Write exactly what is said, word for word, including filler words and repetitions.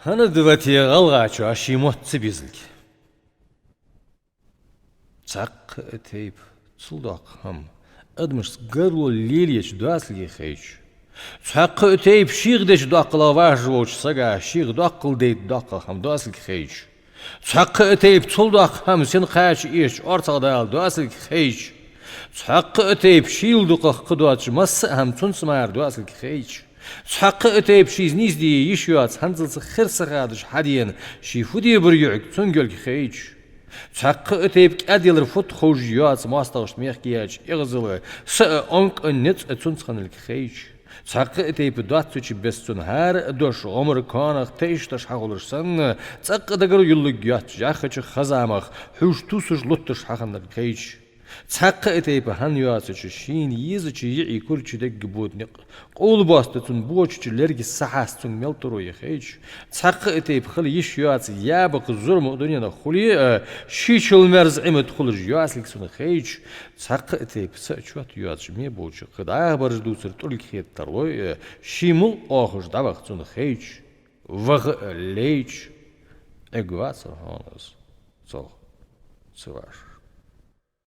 ХӀана да вай те гӀалгӀачоа ший мотт ца безалга? Цхьаккха а тайпа цул доккха хӀама адамашца гаргало лелаеча доацалга хайча. Цхьаккха а тайпа шийх деча доккхалах вӀашагӀволча сага шийх доккхал дайта доккха хӀама доацалга хайча. Цхьаккха а тайпа цул доккха хӀама сина кхача эшача орцагӀдала доацалга хайча. Цхьаккха а тайпа шийла дукхагӀа кхы доацача масса а хӀама цунца мара доацалга хайча. Цхьаккха а тайпа шийца нийсде йиш йоаца хӀанзалца хер ца хадаш хьадена ший фу дебар юӀиг цунга йолга хайча. Цхьаккха а тайпа кӀаьдъялар фуд ховш йоаца моастагӀашта мехка яьча эгӀазала са а, онк а, низ а цунца хинналга хайча. Цхьаккха а тайпа доацача беса цун хӀара а дош гӀомара коанах тайшдеш хьахулаш санна, цӀаккха дагара йолларг йоацача жӀахача хазамах хьувш тувсаш лутташ хьахинналга хайча. Цхьаккха а тайпа хӀама йоацача шийна езача йиӀий кура чу дегга бода никъ къовлабоаста цун бочача лерга сахьас цунга мел тӀаро я хайча. Цхьаккха а тайпа хила йиш йоаца ябакх зурма дуненах хуле а, шийчул мерза Ӏимат хулаш йоацалга цунна хайча. Цхьаккха а тайпа са а чот йоацаш ме болча кхы дӀахо бараш дувцар тӀулга хетар лой а, ший мул оахаш дӀаваха цунна хайча. Ваха а лайча, эгвацар хьона из цох ца вӀашагӀа.